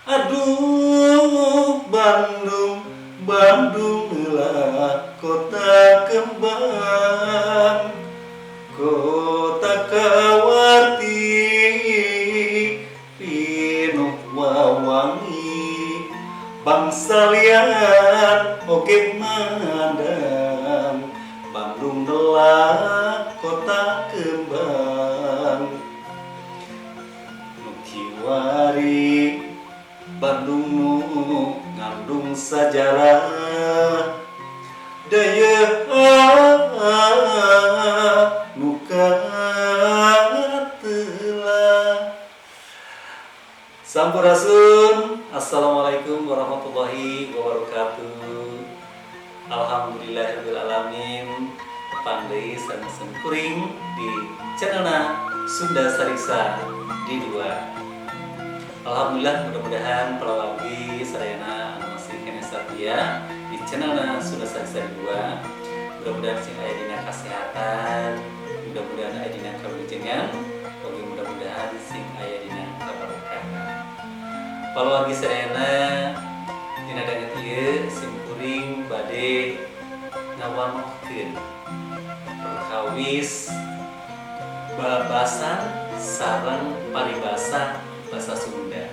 Aduh Bandung, Bandung lah kota kembang, kota kawarti pinuh wawangi, bangsa liar oge mandang. Bandung adalah kota kembang. Nu kiwari Bandung nu ngandung sajarah daya nu katelah. Sampurasun. Assalamualaikum warahmatullahi wabarakatuh. Alhamdulillahirabbil alamin. Tepang deui sareng simkuring di channelna Sunda Sariksa di dua. Alhamdulillah, mudah-mudahan palawargi sadayana anu masih keneh satia di channelna Sunda Sariksa di dua, mudah-mudahan sing aya dina kesehatan, mudah-mudahan aya dina kawilujengan, oge mudah-mudahan sing aya dina kabarokahan. Palawargi sadayana, dina danget ieu simkuring bade ngawanohkeun perkawis babasan sareng paribasa basa Sunda.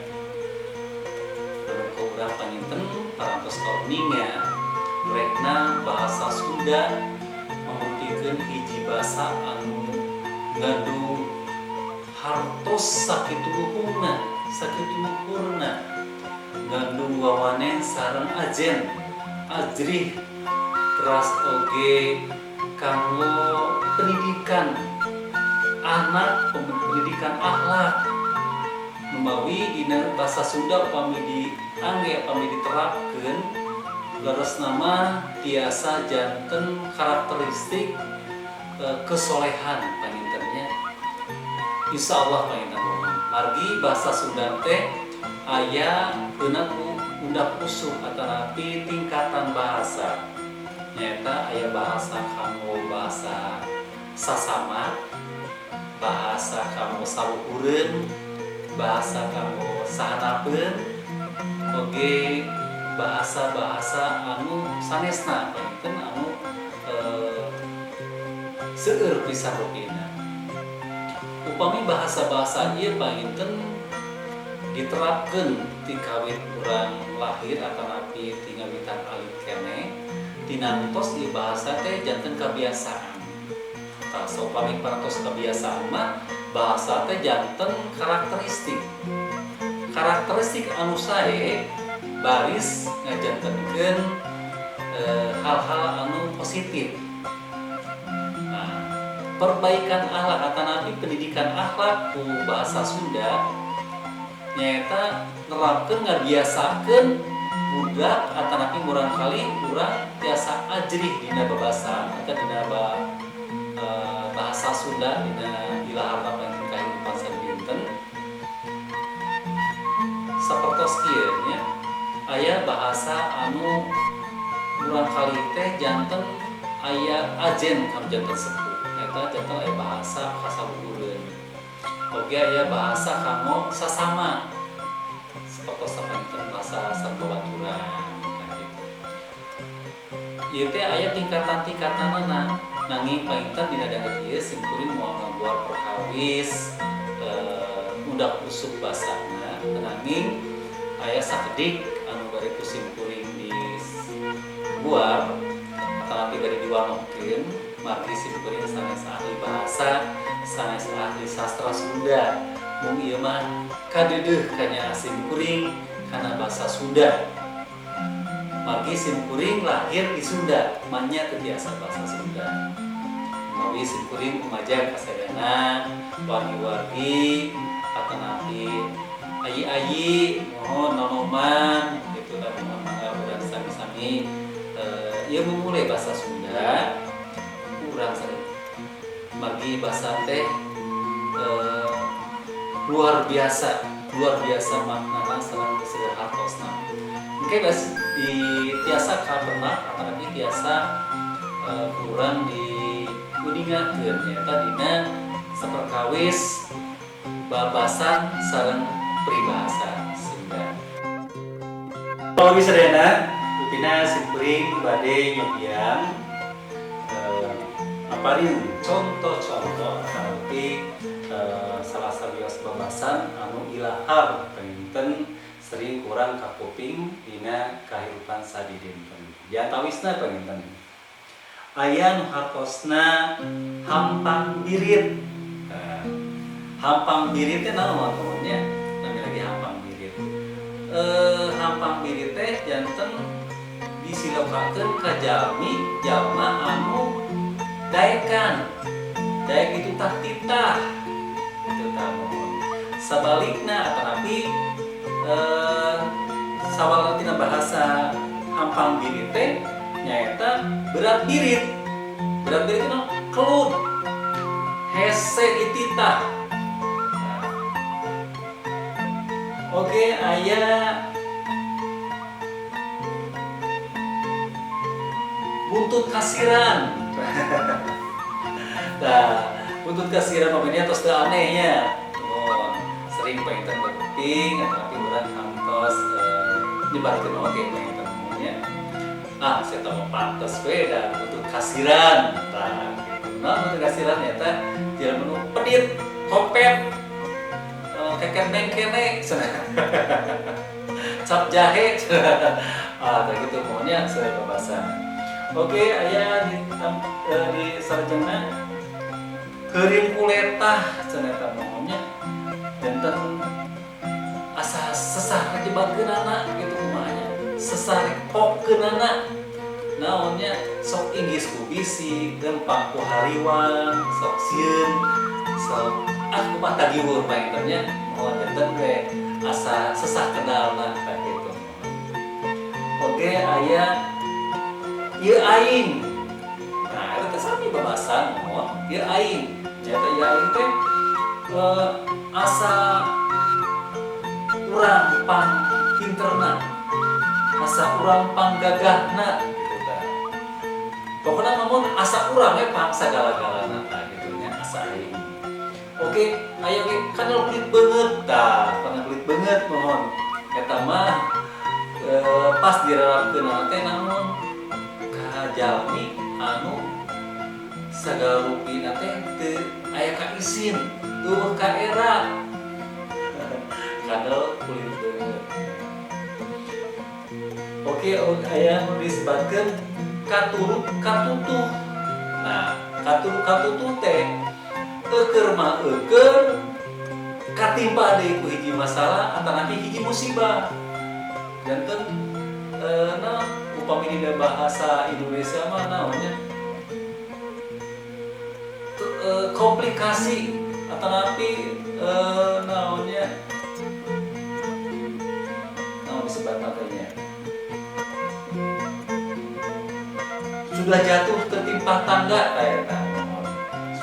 Lamun ku urang panginten parantos kauninga, rekna bahasa Sunda mangrupakeun hiji basa anu ngandung hartos sakitu luhungna, sakitu luhurna, ngandung wawanen sareng ajen ajrih, teras oge kanggo pendidikan anak, pendidikan akhlak. Numawi dina bahasa Sunda upami diangge, upami diterapkeun, leresna mah tiasa janten karakteristik kesolehan panginten nya. Insya Allah panginten, margi bahasa Sunda teh aya beunang ku undak usuk atanapi tingkatan bahasa, nyaeta aya bahasa kanggo bahasa sasama, bahasa kanggo saluhureun, bahasa kanggo sahanapeun, oge bahasa-bahasa anu sanesna panginten anu seueur pisan rupina. Upami bahasa-bahasa ieu panginten diterapkeun ti kawit urang lahir atanapi ti ngawitan alit keneh, tinantos ieu bahasa teh janten kebiasaan. Tah, saupami parantos kebiasaan mah bahasa teh janten karakteristik, karakteristik anu sae baris ngajantenkeun hal-hal anu positif. Nah, perbaikan akhlak atanapi pendidikan akhlak ku bahasa Sunda nyaeta nerapkeun, ngabiasakeun budak atanapi murangkali urang tiasa ajrih dina babasan atau dina bahasa Sunda dina ilaharna panginten kahirupan sadinten. Sapertos kieu nya, aya bahasa anu murangkali teh janten aya ajen kanu janten sepuh, eta janten aya bahasa kasaluhureun, oge aya bahasa kanggo sasama sapertos panginten bahasa sareng babaturan gitu. Ieu teh aya tingkatan-tingkatanana, nanging panginten dina danget ieu simkuring moal ngabuat perkawis undak usuk basana, nanging aya sakedik anu bade ku simkuring dibuar atanapi bade diwanohkeun. Margi simkuring sanes ahli bahasa, sanes ahli sastra Sunda, mung ieu mah kadeudeuh kanya simkuring kana bahasa Sunda. Margi simkuring lahir di Sunda, manya teu tiasa bahasa Sunda. Mawi simkuring umajak kasadayana wargi-wargi atanapi ayi-ayi, mohon nonoman gitu kan, mohon mangga urang sami-sami ieu memulai bahasa Sunda urang sami. Margi bahasa teh luar biasa, luar biasa maknana sareng seueur hartosna. Engke guys di tiasa kapernak atanapi tiasa kurang diuningakeun, nyaeta dina saperkawis babasan sareng peribahasa Sunda. Pawargi sadayana, rupina simkuring bade nyobian maparin contoh-contoh atanapi salah sawios babasan anu ilahar panginten sering kurang kakuping dina kahirupan sadidinten. Diantawisna panginten aya nu hartosna hampang birit. Nah, hampang birit teh naon nya? Nami lagi hampang birit. Hampang birit teh janten disilokakeun ka jalmi jalma anu daekan. Daek itu tah titah. Itu tah mohon. Sabalikna atanapi sawalna tina bahasa hampang birit teh nyaeta berat birit. Berat birit itu kelut. Hese dititah. Nah. Oke, aya buntut kasiran. Nah, buntut kasiran pamenya tos teu aneh nya. Oh, sering panginten berkuping atau urang kantos nyebarkeun oge panginten nya. Ah, saya tahu pantes we da buntut kasiran. Tah, gitu. Nah, buntut kasiran eta jelema nu pedit, kopet, keken mengkene, cap jahe. Ah, tah gitu pokoknya saya babasan. Oke, aya di sarjana keuring kuletah cenah eta mohonnya janten asa sesah kajebakeunana gitu kumaha nya, sesah pokkeunana naonnya, sok inggis ku bisi, gempang ku hariwang, sok sieun, sok ah kumaha tagiwur panginten nya, mohon janten we asa sesah kendalna tah gitu. Oke, aya ieu aing. Nah, eta teh sami babasan mohon ieu aing. Nyata ieu aing teh asa urang pang pinterna, asa urang pang gagahna gitu tah. Pokokna namun asa urang we pang sagala-galana tah gitu nya, asa aing. Oke, ayo ge kana kulit beungeut tah, kana kulit beungeut mohon. Eta mah pas dirarapkeun teh namun ka jalmi anu sagala rupina teh teu aya kaisin, eueuh kaera. Kadal kulit beungeut. Oke, aya nu disebatkeun katuruk katutuh. Nah, katuruk katutuh teh eueur mah eueur katimpa deui ku hiji masalah atanapi hiji musibah. Janten naon upami dina bahasa Indonesia mah naonnya? Komplikasi atanapi naonnya? Naon disebutna teh nya? Sudah jatuh tertimpa tangga tah eta.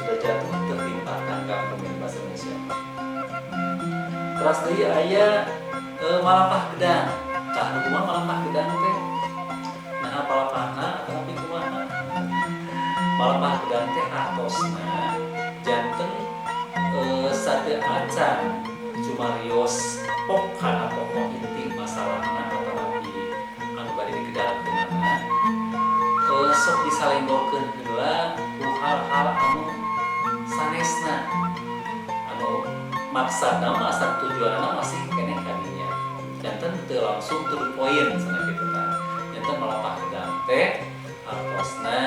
Sudah jatuh tertimpa tangga upami bahasa Indonesia. Terus deui aya malapah gedang. Tah nu kumaha malapah gedang teh? Nah, palapahna atanapi kumaha? Malapah gedang teh hartosna janten sateu acan cumarios pok kana pokok inti masalahna atanapi anu bade dikedalkeunana sok disalenggokeun heula ku hal-hal anu sanesna anu maksudna mah asa tujuanna masih keneh kadinya, janten teu langsung to the point cenah kitu tah. Janten malapah gedang teh hartosna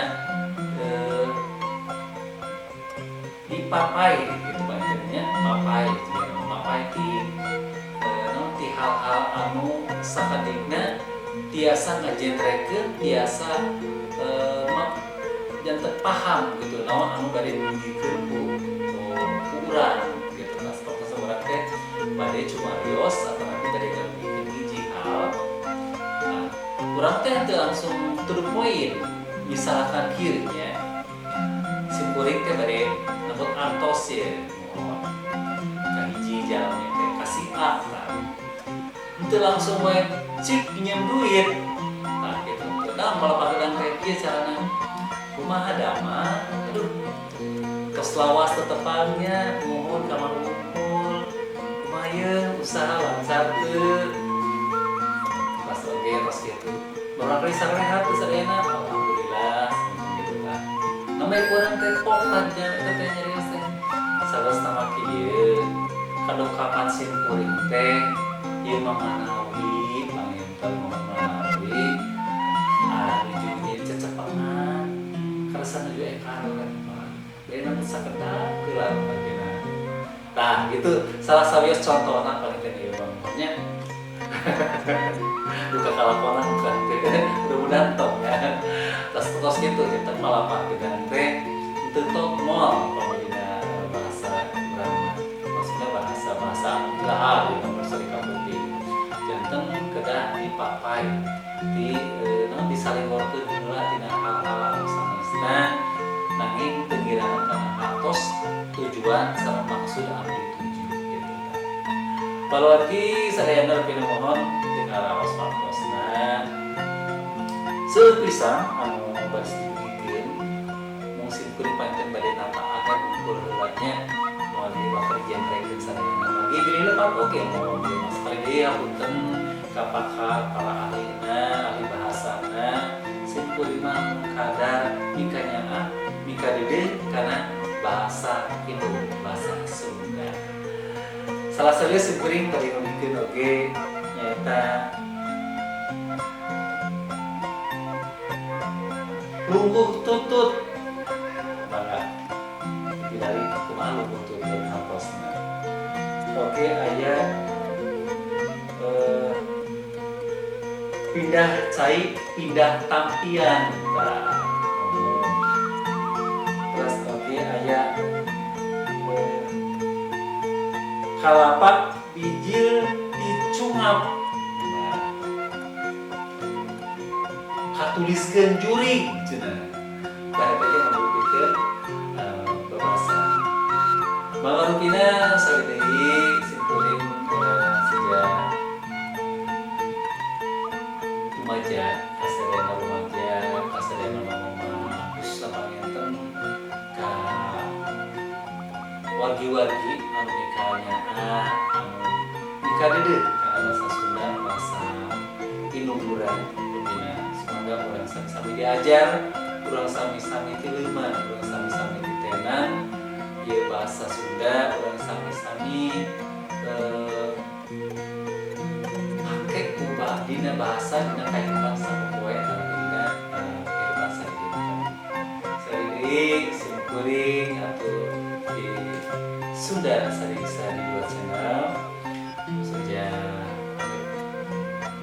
dipapai gitu panginten nya, mapai jigana mapai ti naon ti hal-hal anu sakadikna tiasa ngajentrekeun, tiasa janten paham gitu naon anu bade didugikeun ku urang gitu. Nah, sapertos urang teh bade cumarios atanapi bade ngadugikeun hiji hal. Nah, urang teh teu langsung to the point. Misalkan kieu nya, simkuring teh bade nembut artos ye mohon ka hiji jalmi teh ka si A tah, henteu langsung we cik pinjem duit tah gitu. Nah, malapah gedang teh kieu carana, kumaha damang, aduh tos lawas tetepangnya, mohon ka malumpul, kumaha ieu usaha lancar teu, pas oge tos sarehat teu sadayana, alhamdulillah gitu tah. Namanya urang teh pok tah dina eta teh nyarios teh. Sanes nama kieu kadongkapan sim kuring teh ieu mah manawi panginten manawi anu ieu cecepengan karasa nuju aya karoret mah beda sakedap heula pagina. Tah gitu salah sawios contohna panginten ieu mah nya. Duka kalakonan bukan mudah-mudahan tong ya. Terus terus gitu janten malapak dengan teh teu tok moal pamilina bahasa urang mah. Maksudnya bahasa bahasa anu ilaha di nomor sari kapuping. Janten kedah dipapai di naon disalingorkeun heula tina hal-hal anu sanesna nanging teu ngirangan kana hartos tujuan sareng maksud anu dituju gitu tah. Palawargi sadayana lebih mohon tina raos waktosna. Seueur pisan anu bade didugikeun mung sim kuring panginten bade nataakeun ngumpul heula nya moal bakal dijentrekeun sadayana. Margi bilih lepat oge moal ieu mah sekali deui hapunten ka pakar para ahlina, ahli bahasana. Sim kuring mah mung kadar mikanyaah mikadeudeuh kana bahasa Indo, bahasa Sunda. Salah satu sim kuring bade ngomongkeun oge nyaeta lungguh tutut. Mangga dari kumaha lungguh tutut hartosna. Oke aya pindah cai pindah tampian tah. Terus oke aya kalapak bijil dicungap. Nah, katuliskeun jurig cenah. Tah eta ge ngabuktikan babasa. Mangarupina sakali deui sim kuring sejak rumaja, kasadayana rumaja, kasadayana mama khususna panginten ka wargi-wargi anu mikanyaah anu mikadeudeuh kana bahasa Sunda, bahasa indung urang rupina. Sumangga urang sami-sami diajar, urang sami-sami tileuman, urang sami-sami titenan ieu bahasa Sunda, urang sami-sami pake ku dina bahasa dina kahirupan sapopoe tapi dina kehidupan sadinten. Sekali deui sim kuring atuh di Sunda Sari Sari 2 channel saja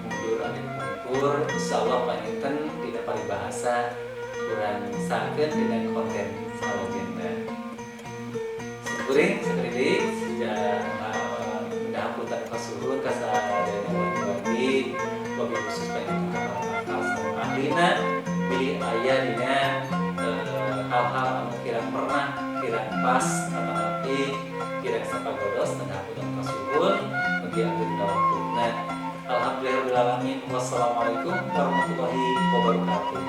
mundur alit pungkur, insyaallah panginten dina paribahasa urang sangkeun dina konten salajengna. Sim kuring sekali deui sejak hapunten kasuhun ka sadayana wargi-wargi wabil khusus panginten ka para pakar sareng ahlina bilih aya dina hal-hal anu kirang pernah kirang pas atanapi kirang sapagodos teu hapunten kasuhun mugi abdi dina waktuna. Alhamdulillahirabbil alamin. Wassalamualaikum warahmatullahi wabarakatuh.